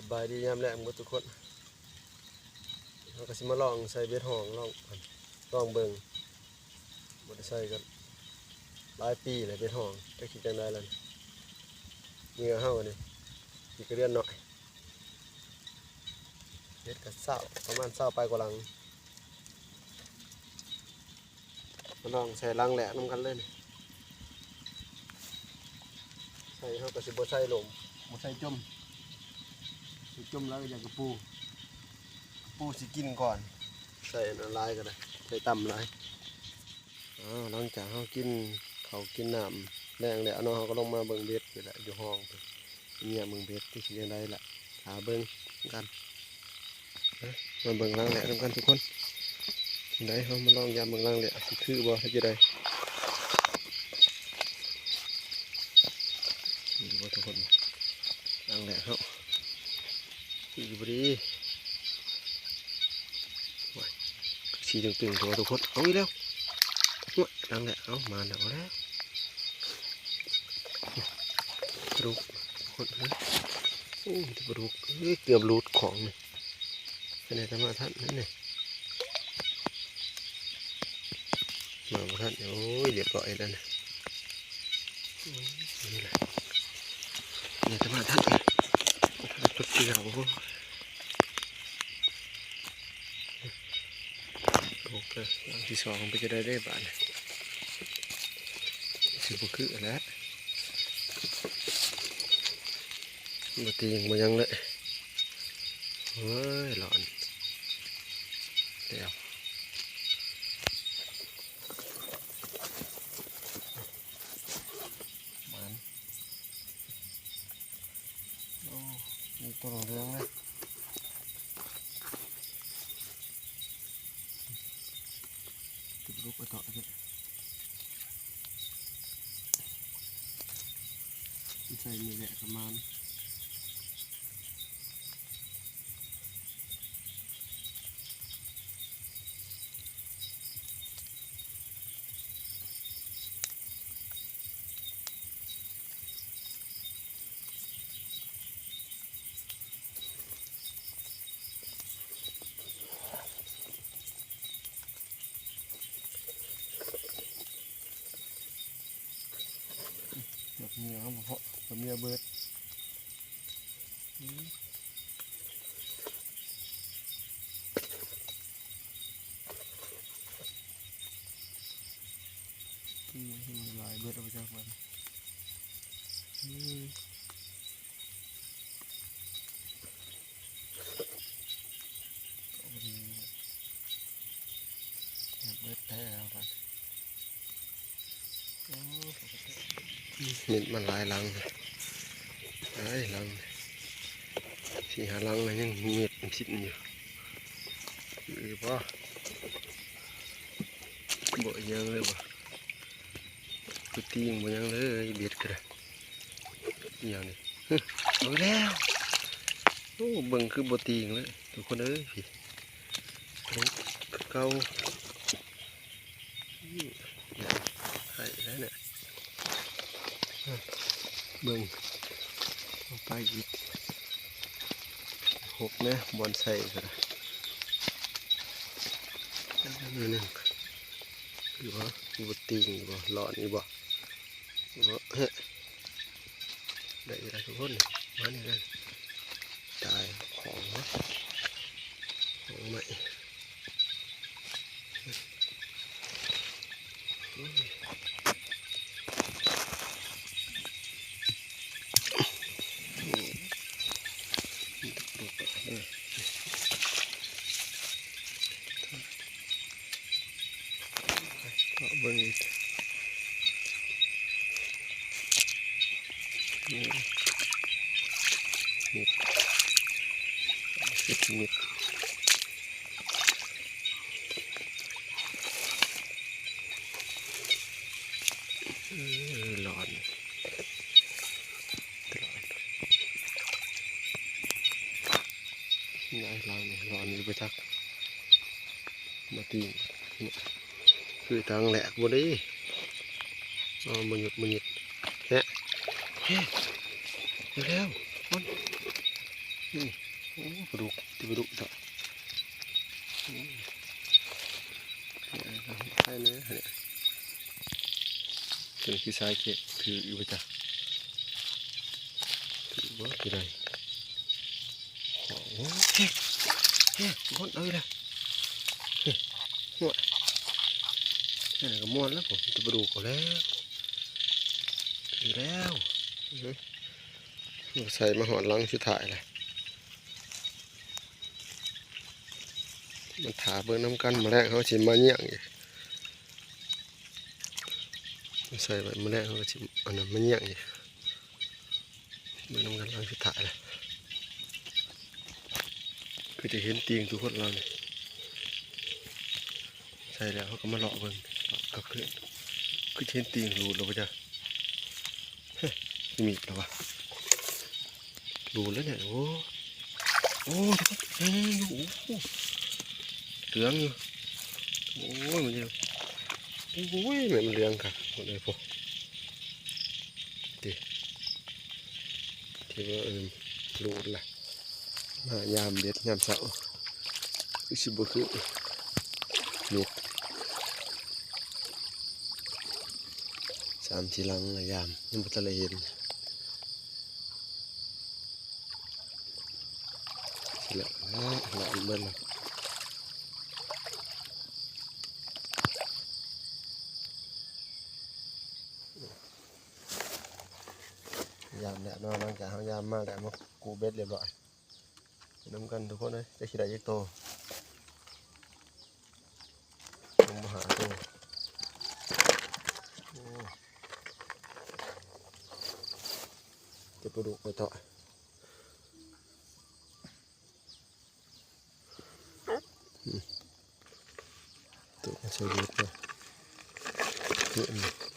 ສະບາຍດີຍາມແລງເບິດທຸກຄົນ. ເຮົາກໍຊິມາລອງໃສ່ເບັດຫ້ອງ ລອງ ລອງເບິ່ງ. ບໍ່ໄດ້ໃສ່ກໍຫຼາຍປີແລ້ວ ເບັດຫ້ອງ ຈັກຊິຈັ່ງໃດແລ້ວນີ້. ເຫຍື່ອເຮົານີ້ ອີກກະເດືອນໜ້ອຍ ເຮັດກໍຊາວ ປະມານຊາວປາຍກວ່າຫຼັງ. ມາລອງໃສ່ຫຼັງແລກນຳກັນເລີຍນີ້. ໃສ່ ເຮົາກໍຊິບໍ່ໃສ່ລົມ ບໍ່ໃສ່ຈົມ. ໃສ່ຈົມແລ້ວກໍຢາກກະປູ ກະປູຊິກິນກ່ອນ. ໃສ່ອັນຫຼາຍກໍໄດ້ ໃສ່ຕ່ຳຫຼາຍ. ອ້າວ ຫຼັງຈາກເຮົາກິນເຂົ້າກິນນ້ຳແລງແລ້ວເນາະ ເຮົາກໍລົງມາເບິ່ງເບັດນີ້ແຫຼະ ຢູ່ຫ້ອງພຸ້ນ. ເງຍເບິ່ງເບັດ ຄືຊິຈັ່ງໃດລະ ຖ້າເບິ່ງນຳກັນ. ມາເບິ່ງຫຼັງແລກນຳກັນທຸກຄົນ. ໄດ້ ເຮົາມາລອງຢາມເບິ່ງຫຼັງແລກ ຊິຄືບໍ່ ເຮັດຈັ່ງໃດ. ນີ້ບໍ່ທຸກຄົນ ຫຼັງແລກເຮົາ ຄືບໍ່ດີ. ໂອ້ຍ ສີຕຶງໆ ຕົວະທຸກຄົນ. ເອົາອີກແລ້ວ. ໂອ້ຍ ຫຼັງແລກ ເອົາ ມາແລ້ວ ເອົາແລ້ວ. ປາດຸກ ຄົນເອີຍ. ໂອ້ຍ ມີແຕ່ປາດຸກເອີຍ ເກືອບຫຼຸດຂອງນີ້. ໄປໄດ້ຕາມາທັນນັ້ນນີ້ ມາບໍ່ທັນ. ໂອ້ຍ ລຽບຮ້ອຍແລ້ວນະ. ໂອ້ຍ ນີ້ແຫຼະ ໄດ້ຕາມາທັນ ຈຸດດຽວ. ໂອ້ຍ ໂອເຄ ຫຼັງທີສອງເປັນຈັ່ງໃດເດ້ບາດນີ້ ຊິບໍ່ຄືແລ້ວ ບໍ່ຕີງບໍ່ຫຍັງເລີຍ. ໂອ້ຍ ຮ້ອນແລ້ວ ໝານ. ໂອ້ ມີຕົວເຫຼືອງເລີຍ ຕິດລູກໄປເທາະເດ ໃສ່ມືແຫຼະປະມານ. ເກັບເຫຍື່ອເອົາບໍ່ພໍ ເກັບເຫຍື່ອເບິດ. ອືມ ອືມ ມັນຫຼາຍເບິດເອົາໄປຈັກບາດ. ອືມ ເບິດແທ້ແລ້ວບາດ. ໂອ້ ມິດມາຫຼາຍຫຼັງ ຫຼາຍຫຼັງ ສີ່ຫ້າຫຼັງແລ້ວ ຍັງມິດຊິດຢູ່. ຄືບໍ່ ບໍ່ຫຍັງເລີຍບໍ່ ຄືຕີງບໍ່ຫຍັງເລີຍ ເບັດກໍໄດ້. ອີຫຍັງນີ້ ເຮີ້ຍ ເອົາແລ້ວ. ໂອ້ ເບິ່ງຄືບໍ່ຕີງເລີຍທຸກຄົນເອີຍ ພີ່ ໂອ້ ຄືເກົ່າ. ອືມ ໄດ້ແລ້ວເນຍ ເບິ່ງ ເອົາໄປອີກ ຫົກແນະ ບ່ອນໃສ່ກໍໄດ້ ໜ້ອຍໜຶ່ງ. ຄືວ່າ ຄືບໍ່ຕີງຢູ່ບໍ່ ຫຼອນຢູ່ບໍ່ ເນາະ ເຮີ້ຍ ໄດ້ຢູ່ໄດ໋ທຸກຄົນ ມານີ້ເລີຍ ຕາຍຂອງເນາະ ຂອງໃໝ່. ເບິ່ງອີກ ນີ້ ນີ້ ເຮັດມິດ ເອີ ຮ້ອນ ຮ້ອນ ຍາຍລາວນີ້ຮ້ອນຢູ່ໄປຈັກ ມາຕີງ ຄືທາງແລກບໍ່ເດ້ ເອົາ ບໍ່ຢຸດ ບໍ່ຢຸດ ແຮະ ແຮະ ເຮັດແລ້ວ ມັນ ນີ້ ໂອ້ ປາດຸກ ຕິດປາດຸກເນາະ ໂອ້ ໃສ່ເລີຍ ຕົວນີ້ຄືຊາຍເຄ ຖືກຢູ່ບໍ່ຈັກ ຖືກບໍ່ ຄືໃດ ໂອ້ ເຮີ້ ເຮີ້ ຄົນເອົາອີກແລ້ວ ເຮີ້ ຫົວ ແຄ່ນັ້ນກໍມ່ວນແລ້ວ ໂອ້ ຕິດປາດຸກເອົາແລ້ວ ຖືກແລ້ວ ເຮີ້ ໃສ່ມາຮອດຫຼັງສຸດທ້າຍແລ້ວ ມາຖ້າເບິ່ງນຳກັນ ມື້ແລງເຮົາຊິມາຍ່ຽງອີກ ໃສ່ໄວ້ ມື້ແລງເຮົາກໍຊິ ອັນນັ້ນ ມາຍ່ຽງອີກ ເບິ່ງນຳກັນຫຼັງສຸດທ້າຍແລ້ວ ຄືຈະເຫັນຕີນທຸກຄົນລາວນີ້ ໃສ່ແລ້ວເຮົາກໍມາເລາະເບິ່ງ ເລາະກັບຄືນ ຄືຈະເຫັນຕີນ ຫຼຸດແລ້ວບໍ່ຈັກ ເຮີ້ຍ ມີດແລ້ວວະ ຫຼຸດແລ້ວເນຍ ໂອ້ ໂອ້ ທຸກຄົນ ເອີ ໂອ້ ເຫຼືອງຢູ່ ໂອ້ຍ ມັນຢູ່ ໂອ້ຍ ແມ່ນມັນເຫຼືອງຄັກ ໂອ້ຍ ໂອ້ ຕິ ທີ່ວ່າ ເອີ ຫຼຸດລະ ມາຍາມເບັດຍາມເຊົ້າ ຄືຊິບໍ່ຄືເມັດ ສາມສີ່ຫຼັງລະຍາມ ຍັງບໍ່ທັນໄດ້ເຫັນ ຊິລະ ລະ ລະເບິ່ງ ຍາມແລ້ວເນາະ ຫຼັງຈາກເຮົາຍາມມາແລ້ວ ມາກູ້ເບັດຮຽບຮ້ອຍ ໄປນຳກັນທຸກຄົນເອີຍ ຈັກຊິໄດ້ຈັກໂຕ ຍັງບໍ່ຫາໂຕ ໂອ້ ເຈັບປາດຸກໄປເທາະ ອືມ ຕົວໃສ່ເບັດເນາະ ນີ້